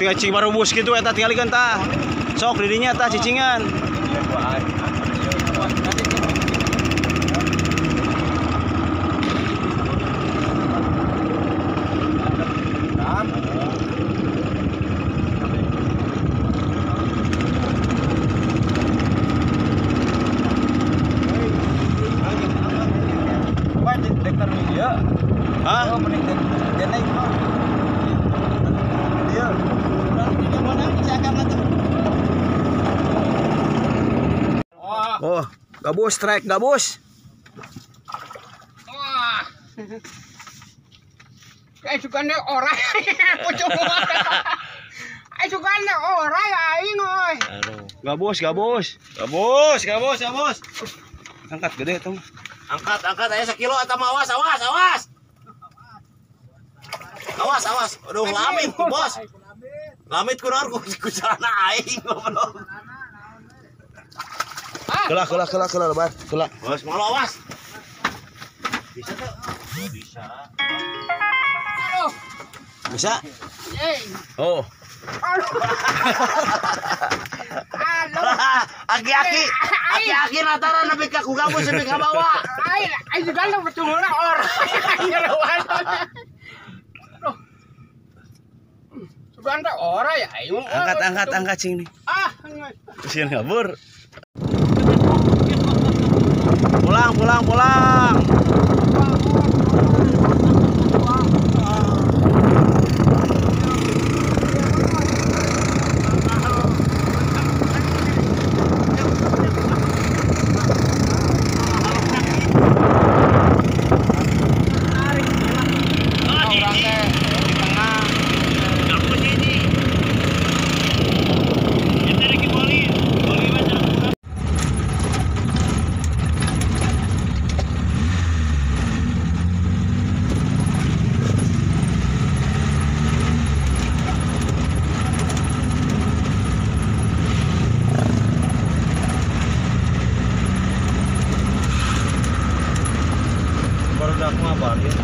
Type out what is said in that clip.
Siga cing barubus kitu eta tingalikeun tah. Sok di dinya tah cicingan. Hah? Oh, gabus trek gabus. Wah. Eh sukane ora. Eh sukane ora ya aing oi. Aduh. Gabus, gabus. Gabus, gabus, gabus. Angkat gede tuh. Angkat, angkat aya sakilo eta mah awas, awas, awas. Awas, awas. Aduh, lamit, bos. Lamit kunaon ku celana aing goblok. Kelah, kelah, kelah, kelah, lebar, kelah. Bos, mau awas. Bisa tuh? Bisa. Bisa? Oh. Aki-aki, aki-aki rata-rata nepi ka ku gabus nepi ka bawah. Ai, ai juga lu betulna or. Sugan teh ora ya aing. Angkat, angkat, angkat cing nih. Ah, sieun ngabur. Pulang, pulang, pulang. Baru dah aku ngabarin.